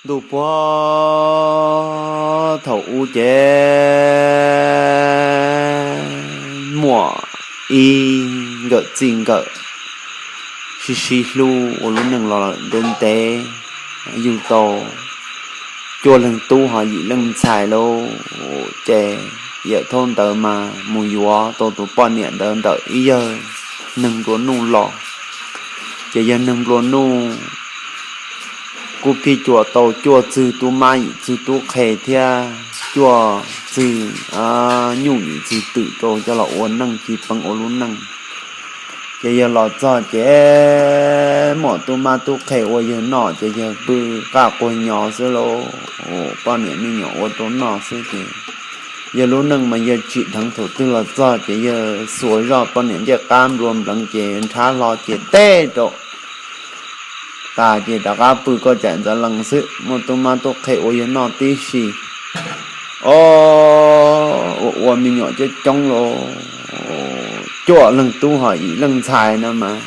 Ntuj puag thaum ub ces muaj ib nkawm txij nkawm sib sib hlub ua lub neej los ntev ntev, yug tau cuaj leeg tub ho yim leej ntxhais lauj. Ces yawm thaub ntawd mas mus yuav tau tus poj niam ntawd ntawm ib yawg neeg nplua nuj los. Ces yawg neeg nplua nuj kuj phij cuam tau cuaj txwg tub mab yim txwg tub qhe thiab cuaj txwg nyuj yim txwg twm rau coj los ua neej ci peev ua lub neej. Ces yawg los txog ces muaj tub mab tub qhe ua yawg noj ces yawg pw qaj quag nyo xwb lauj. Poj niam me nyuam ua rau noj xwb ces yawg lub neej mas yawg tsim dheev thaum twg los txog ces yawg xuas zoj poj niam ncej qab nplua npleev ces nrhab hlo ces teb rau tas ces rov qab pw koj caim ntxav lees xwb. Muaj tub mab tub qhe ua yawg noj tib si. O, ua ua me nyuam coob coob lauj, cuaj leeg tub ho yim leej ntxhais no mas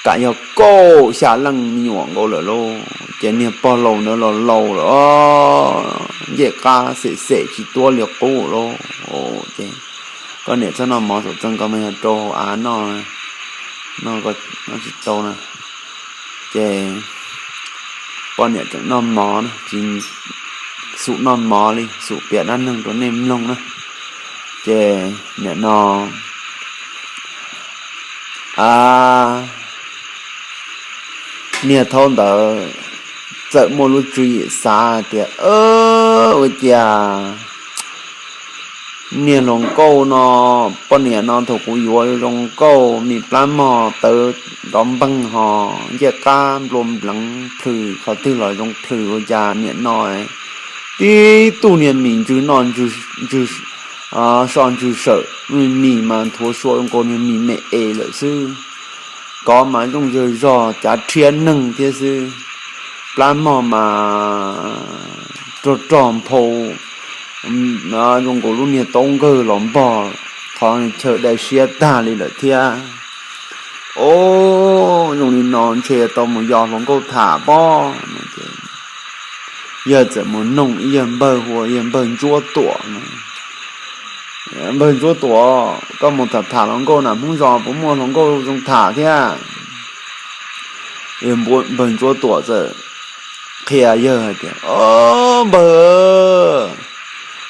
kam yog kaum xya leej me nyuam nkaus lawm lauj. Ces niag pog laus ntawd los laus lawm, ncej qab xem xem tsis tuab li qub lauj. Ces koj niam txhob noj mov, saum txeeb koj mas yog rau hauv av noj, noj tsis tau na. Ces poj niam tseem noj mov na, tsis xum noj mov li, xum piav dab neeg rau nej mloog na. Ces nim no niag thaub ntawd txawm muaj lub tswv yim xav tias, ua cas niag hluas nkauj no, poj niam no thaum kuv yuav zoo nkauj, me plab mog tawv nrov npeeg ho ncej qab nplua npleev plhws qhov twg los zoo plhws, ua cas nim no tib tug niag mis ntsws noj ntsws so ntsws sawm, mis mas nthuav sua zoo nkaus niag mis me es lawm xwb. Kov mas zooj zawg zog cav rhiab neeg thiab xwb. Plab mog mas rog rog nphau zoo nkaus lub niag taub nkawg los npog qhov chaw dai siab tag li lawm thiab. O, zoo li no ntshe tau mus yos hluas nkauj tham pob. Yawg txawm mus noog ib yawg npawg hu ua yawg npawg Ntsuab Tuam no. Npawg Ntsuab Tuam, koj mus tham tham hluas nkauj nram Hmoob zos puas muaj hluas nkauj zoo tham thiab? Npawg Ntsuab Tuam txawm qhia yawg hais tias, o, npawg,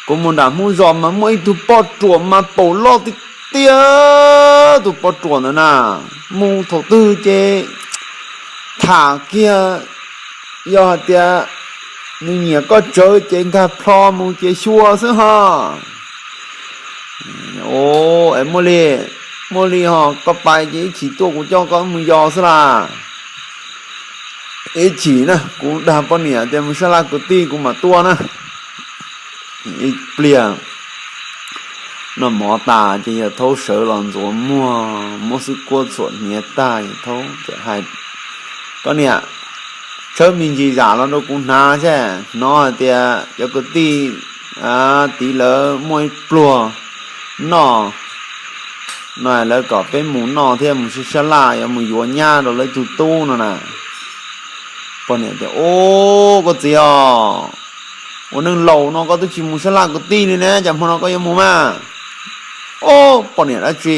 kuv mus nram Hmoob zos mas muaj ib tug poj ruam mas paum loj tiag tiag. Tus poj ruam ntawd na, mus thaum twg ces tham kiag, yog hais tias nws nyiam koj tsawv ces nkag plho mus ces xyuas xwb ho. O, es muaj li, muaj li ho, koj pais ces ib chim tuaj kuv coj koj mus yos xwb las. Ib chim na, kuv dag poj niam tias mus sab laj kwv tij kuv mam tuaj na. Ib pliag noj mov tas ces yawg thaub sawv los ntxuav muag muab xwb kuab txhuam hniav tag, yawg thaub txawm hais, koj niam, tshawb me ntsis zam los rau kuv hnav seb, hnov hais tias cov kwv tij tid lawv muaj ib pluag noj no, lawv kom peb mus noj thiab mus sab laj, yuav mus yuav nyab rau lawv tug tub no na. Poj niam tias, o, koj txiv os, ua neej laus no koj twb tsis mus sab laj kwv tij li ne, cas hmo no koj yuav mus mas? O, poj niam dab tsi,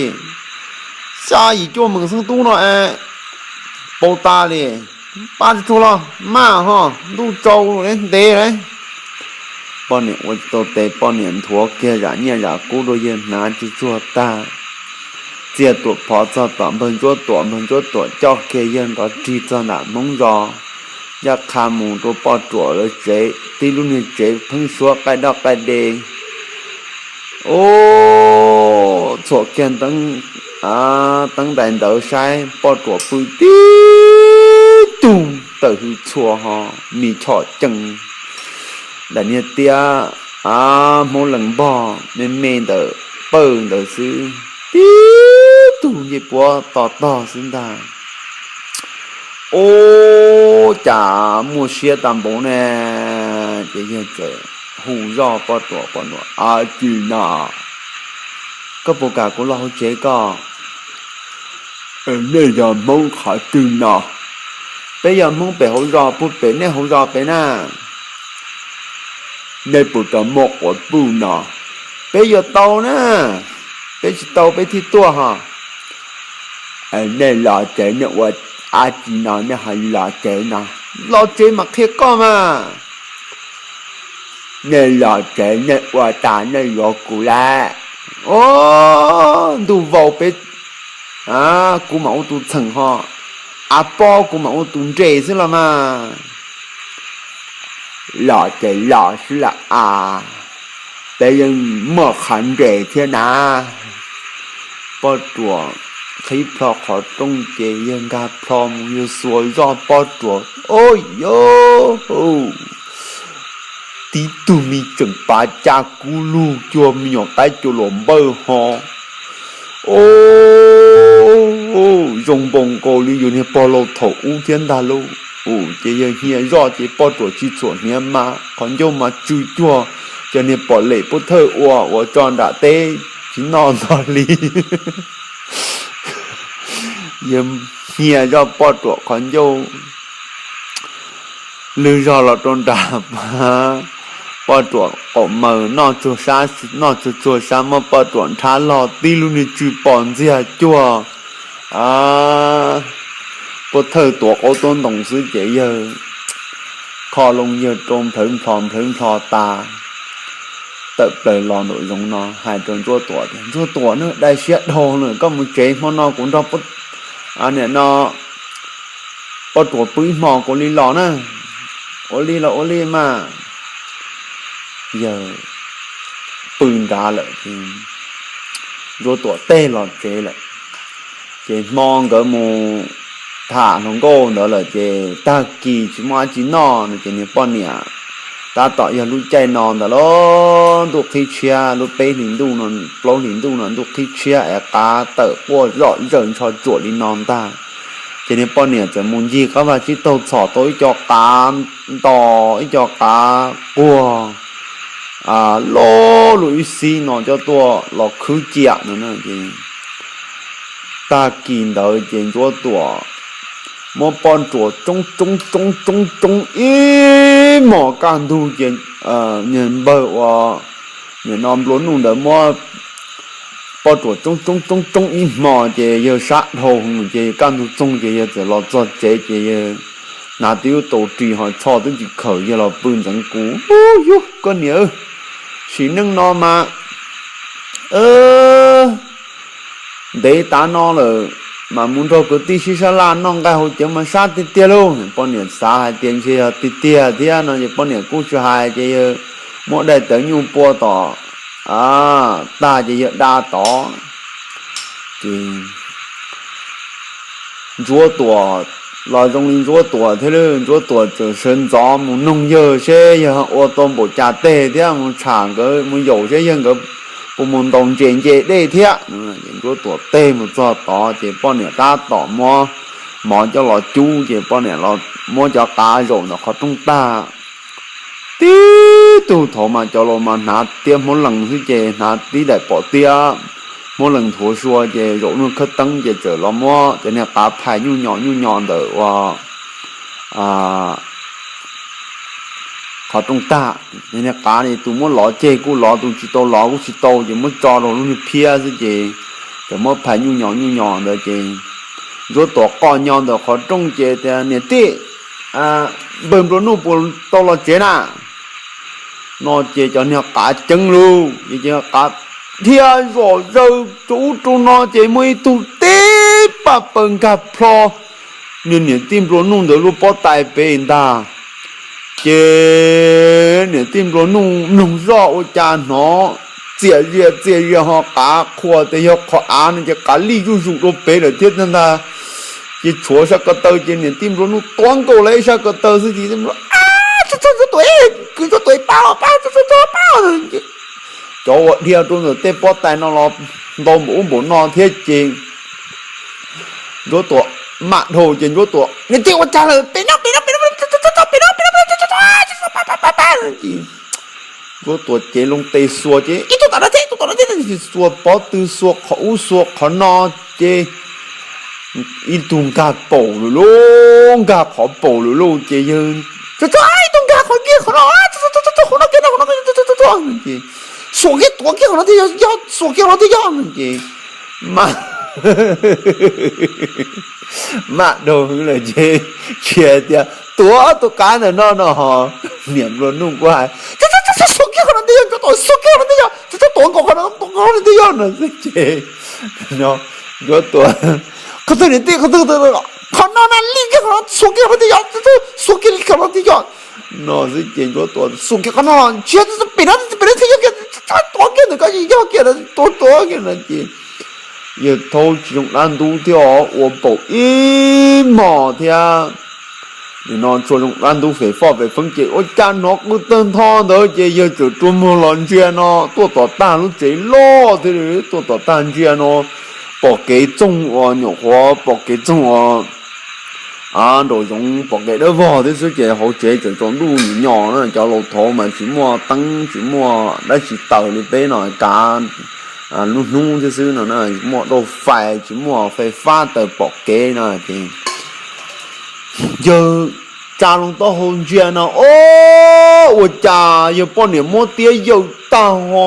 xya yim cuaj meem xeeb tub no es paub tas li, pab tsuag tsuag los maj ho, ntuj tsaus ntev lawm. Poj niam ua tsis tau tes, poj niam nthuav kiag zam nyiaj zam kub rau yawg hnav tsuag tsuag tag, txiaj tuam phov txog tom npawg Ntsuab Tuam, npawg Ntsuab Tuam coj kiag yawg nrov rig txog nram Hmoob zos, ncaj qha mus rau poj ruam lawv tsev, tib lub niag tsev pheeb suab qaij doj qaij de. O, txhuam kiag teeb ntais ntawd saib poj ruam pw tib tug tawm hws txhua ho, mis chom cees, daim niag tiab Hmoob lees npog me me ntawm pawg ntawd xwb, tib tug ncej puab to tog xwb ntag. Ub, cas muaj siab tag npaum ne? Ces yawg txawm hu zoj poj ruam, poj ruam, a ci no, koj puas kam kuv los hauv tsev koj? Nej yog Hmoob qhov twg no? Peb yog Hmoob pem hauv zos puag pem nej hauv zos pem na, nej puas rau muaj quav puj no? Peb yuav tau na, peb tsis tau peb thiaj tuaj ho. Nej los tsev nej ua dab tsi no nej ho los tsev no? Los tsev mas qhia koj mas. Nej los tsev nej ua tas nej yuav kuv lawm. Os, ntuj vau peb, kuv mam ua tus txheem ho, av pob kuv mam ua tus nres xwb los mas. Los ces los xwb lam as, peb yeej muaj qhov nres thiab na. Poj ruam qhib plho qhov rooj ces yawg nkag plho mus yawg xuas zoj poj ruam, o, yog tib tug me tseem pav caj kub lug cuag me nyuam qaib cua luas npawj ho. O, zoo npaum nkaus li yus niag pog laus thaum ub thiab ntag lauj. Ces yawg hnia zoj ces poj ruam tsis txhuam hniav mas qhov ncauj mas tsw cuag cov niag pom lem pub thawj ua uas tso nram teb tsis noj ntog li. Yawg hnia zoj poj ruam qhov ncauj lwg zog los rau nram, poj ruam qaum maws noj tsuag sab, noj tsuag tsuag sab muab poj ruam nrhab log tib lub niag tsw pom ntxiag cuag pub thawj tuav qaub tuab ntoos xwb ces yawg kho loo yawg rau nplhawv nplho nplhawv nplho tas, tawm plaws los nraum zoov no hais rau Ntsuab Tuam tias, Ntsuab Tuam na, dai siab dhau lawm, koj mus tsev, hmo no kuv nrog niam no poj ruam pw ib hmo kuv li los na. Ua li los ua li mas. Yawg pw nrad lawm, Ntsuab Tuam teg los tsev lawm. Ces hmo nkawd mus tham hluas nkauj ntawd lawm ces tag kis tsis muaj dab tsi noj no ces niag poj niam, tab tom yog lub caij no ntawd los ntuj qhib tshiab, lub peb hlis ntuj no, plaub hlis ntuj no ntuj qhib tshiab es qav tawm quaj zom zaws ntsho tsuam li no ntag. Ces niag poj niam txawm mus ncig qab vaj tsib taug txhom tau ib co qav nto, ib co qav quag loj lus ib xib no coj tuaj los khwb ciam no. Tag kis ntawd ces Ntsuab Tuam muab poj ruam tsoob tsoob tsoob tsoob tsoob ib hmos kaj ntug ces niag npawg uas nim no nplua nuj ntawd muab poj ruam tsoob tsoob tsoob tsoob ib hmos ces yawg sab dhau ces kaj ntug txoog ces yawg txawm los txog tsev ces yawg hnav tib lub tau ris ho tsho twb tsis khaws, yawg los pw ntxeev kuv. Yug, koj niam, sim neej no mas ntev tav no lawm mas mus nrog kwv tij sib sab laj noj nqaij haus cawv mas sab tiag tiag lauj. Poj niam xav hais tias ntshe yog tiag tiag thiab no ces poj niam kuj tsis hais ces yawg muab daim tawv nyuj pua tom tag ces yawg da tod. Ces Ntsuab Tuam los zoo li Ntsuab Tuam thiab lawm, Ntsuab Tuam txawm sawv ntxov mus noog yawg seb yawg ua tau npaum cas teg thiab mus tsham nkawd mus yaum seb yawg nkawd puas mus ntaus ntses nce dej thiab. Ntsuab Tuam teg mus txog tod ces poj niam tab tom muab mov coj los cub ces poj niam los muab cov qav zaum ntawm qhov rooj tag. Tib tug thaum mas cov laus mas hnav tiab hmoob lees xwb ces hnav tib daim pom tiab hmoob lees nthuav sua ces zaum lub khawb teeb ces txawm los muab cov niag qav phais nyuj nyos nyuj nyos ntawm ua qhov rooj tag. Niag qav tus muab lov ceg kuj lov, tus tsis tau lov kuj tsis tau ces muab tso rau lub niag phiab xwb ces txawm muab phais nyuj nyos nyuj nyos ntawd ces Ntsuab Tuam qoj nyo ntawm qhov rooj ces tias, Niam tij, npawg nplua nuj puas tau los tsev na? No ces cov niag qav ceeb lauj, ces qav dhia zom zaws rau ub rau no ces muaj ib tug tib paj paws nkag plho niag niam tij nplua nuj ntawd lub pob tais pem ntag. Ces niam tij nplua nuj mloog zoj ua cas hnov txias zias txias zias ho qav qhuas tias yog qhov av no ces qav lij zuj zus rau pem lawm thiab ntag. Ces tshuav sab ko taw ces niam tij nplua nuj tuav nkaus lawm ib sab ko taw xwb ces, Ntsuab Tuam, kwv Ntsuab Tuam pab, pab, pab. Cov uas dhia rau ntawm tej pob tais no los ntau npaum ub npaum no thiab ces Ntsuab Tuam mam dhau ces Ntsuab Tuam, Niam tij ua cas lawm? Pem no, pem no, pem no, pem no, pem no, pem no, pab, pab, pab. Ntsuab Tuam cev loo tes xuas ces ib tug tom no thiab ib tug tom no thiab, xuas pob tw xuas qhov ub xuas qhov no ces ib tug nkag paum lawm lauj, nkag qhov paum lawm lauj ces yawg, Tso, tso, ib tug nkag qhov kiag qhov no, tso, tso, tso, qhov no kiag no, qhov no kiag, tso, tso, tso, tso, ces xuas kiag tuav kiag qhov no thiaj yog, yog xuas kiag qhov no thiaj yog no ces mam, mam dhau hwv lawm ces tsis hais tias tuav tus qav ntawm no no ho niam nplua nuj kuj hais, Tso, tso, tso, tso, xuas kiag qhov no thiaj yog, tso, tso, xuas kiag qhov no thiaj yog, tso, tso, tuav nkaus qhov no, qhov no thiaj yog no xwb ces no, Ntsuab Tuam, Qhov twg niam tij, qhov twg, qhov no na, li kiag qhov no, xuas kiag qhov no thiaj yog, xuas kiag li qhov no thiaj yog no xwb ces Ntsuab Tuam xuas kiag qhov no, Tsis yog, pem no, pem no thiaj yog kiag, tuav kiag ntawm ko ces yog kiag, tuav tuav kiag no ces yawg thaub tsis zoo dab ntub thiab os, ua paum ib hmos thiab. Nim no tsuas zoo dab ntub fem foj fem feeb ces ua cas hnov qw tawg ntho ntawd ces yawg txawm rua muag los ntsia no tuaj tom tag lub tsev loj thiab, tuaj tom tag ntsia no pom kev txoog uas nyuam qhuav pom kev txoog uas nraum zoov pom kev dawb vog thiab xwb ces hauv tsev tseem tsaus ntuj nyuam nyos na, cov laus thaud mas tsis muaj teeb tsis muaj dab tsi taws li peb no, kav lub hnub thiab xwb no na, tsis muaj dauj fais tsis muaj fais fab taws pom kev no ces yawg tsa loo taub hau ntsia no, o, ua cas yawg poj niam muab tiab yawm tag ho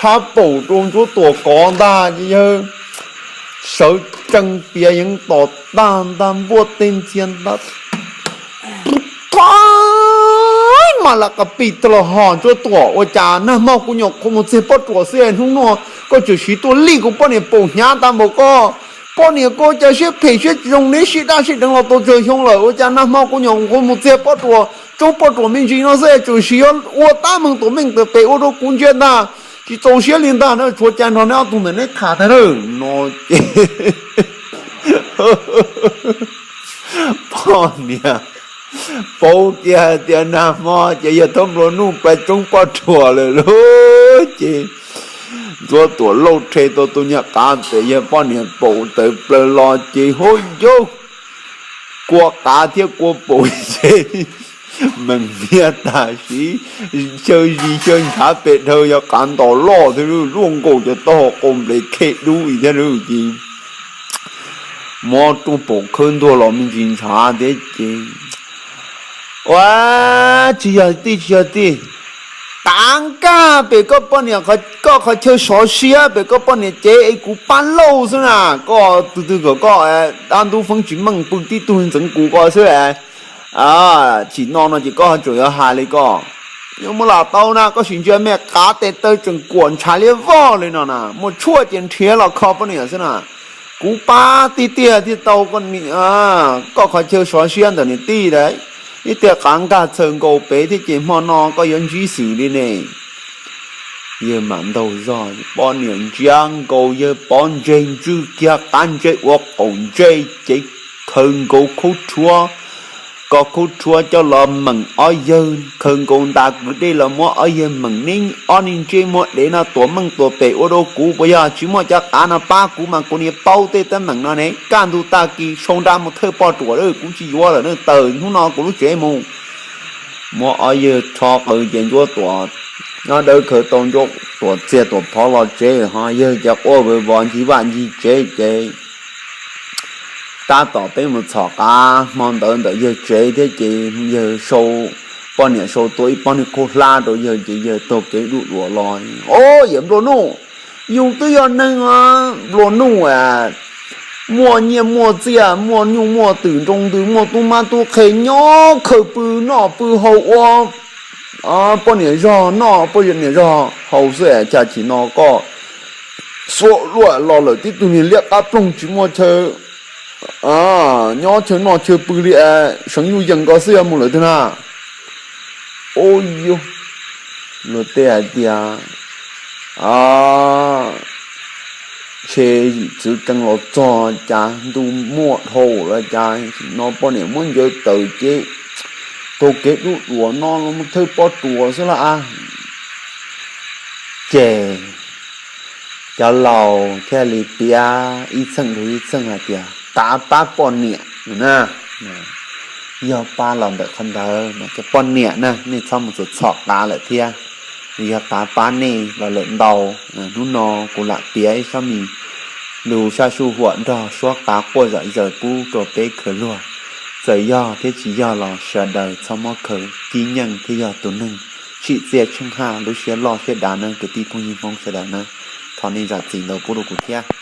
rhab paum rau Ntsuab Tuam kov ntag ces yawg sawv tsees piav yeev tom tag ntag npuaj tej ntxhias ntag. Thaib mas lam qa pis tag los ho Ntsuab Tuam, ua cas nag hmo kuv nyuam qhuav mus txiag pob ruas xwb hnub no koj tseem siv tuaj lij kuv poj niam paum hnyav tas npaum koj. Poj niam koj cas siab phem siab tsis zoo neb sib daj sib deev los tau tsawg xyoo lawm, ua cas nag hmo kuv nyuam qhuav mus txiag pob ruas, tsoob pob ruas me ntsis no xwb tseem siv ua tab meeg tuam meej tawm pem ua rau kuv ntsia ntag. Tsis txaus siab li ntag na, tshuav cai nrog neb ob tug ntawm neb tham tag na no ces poj niam paub kiag hais tias nag hmo ces yawg thaub nplua nuj pais tsoob pob ruas lawm lauj ces Ntsuab Tuam lauj rhe tau tus nyuag qav pem yawg poj niam paum tawm plaws los ces hub yauj, kua qav thiab kua paum ces meem niag tam sim xyaw zis xyaw ntshav pem dhawv yog qav ntos loj thiab luaj nkaus cov taub hau qau nples khej dub thiab ces muab rooj paum khawb ntuag los me ntsis ntshav thiab ces ua tsis yog tij tsis yog tij, qav nkag pem koj poj niam, koj qhov chaw sov siab pem koj poj niam cev es kuv pab lauj xwb na, koj tus twg kom koj dab ntub feeb tsis meej pw tib tug ntxeev kuv ko xwb. Chim no no ces koj tseem yuav hais li ko, yuav muab lam tau na, koj sim ntsia me qav tes taw tseem kuam ntshav liab vog li no na, muaj tshuaj ces nrhiav los kho poj niam xwb na. Kuv pab tiag tiag thiaj tau koj qhov chaw sov siab ntawm niam tij lawm. Ib tiag qav nkag txhaws nkaus pem thiab ces hmo no koj yuav ntsib xwm li ne. Yawg mam ntaug zog, poj niam ntsiab nkaus yawg pov ntseg ntswj kiag qab ntsej ua qaum ntsej ces khaws nkaus khaub rhuab, koj khaub rhuab coj los meem ob yawg, khaws nkaus ntas kwv dej los muab ob yawg meem, neb ob neeg ntsej muag dev no tuam meej tuam pem ua rau kuv puas yog? Tsis muaj cov qav no pab kuv mas kuv niam paub tej teeb meem no ne, kaj ntug tag kis sau nra mus thawj poj ruam lawm, kuv tsis yuav lawm na, tawm hnub no kuv lub tsev mus. Muab ob yawg rho qws ces Ntsuab Tuam nyob dawb khaws tau Ntsuab Tuam txiag tuam phov los tsev ho yawg ces quaj vwg vos ncig vaj ncig tsev ces tab tom peb mus txhom qav hmo ntawd ntawm yawg tsev thiab ces yawg sau, poj niam sau tua ib pob niag khaub hlab rau yawg ces yawg taug kev duj duas los. O, yawm nplua nuj, yus twb yog neeg nplua nuj, muaj nyiaj muaj txiaj, muaj nyuj muaj twm nroo ntws, muaj tub mab tub qhe nyob khaws pw noj pw haus ua poj niam zog noj poj niam zog haus xwb, cas chim no koj xuas luaj los lawm tib tug niag liab qab ploog tsis muaj chaw nyob chaw noj chaw pw li, seev yuj yees ko xwb yuav mus lawm twg na. Ub yus, luag tej hais tias ntshe yim txwv keev los txog cas ntuj muaj dhau los cas no poj niam muab ncaws tawm ces taug kev duj duas no los mus thawj poj ruas xwb las. Ces cov laus thiaj li piav ib txheej dhau ib txheej hais tias qav pab poj niam na, yog pab los ntawm qhov ntawd mas cov poj niam na nej txhob mus txhom txhom qav lawm thiab, yog qav pab nej los lawm ntau. Hnub no kuv lam piav ib sab mis lus sab sub huam nrog suab qav quaj zom zaws pub rau peb khaws luag. Txawm yog thiab tsis yog los sawv daws txhob muab khaws kib nyeej thiab yog tus neeg tsim txiaj tsheej haj lub siab loj siab dav na kwv tij phooj ywg Hmoob sawv daws na. Thov nej zam txim ntau pub rau kuv thiab.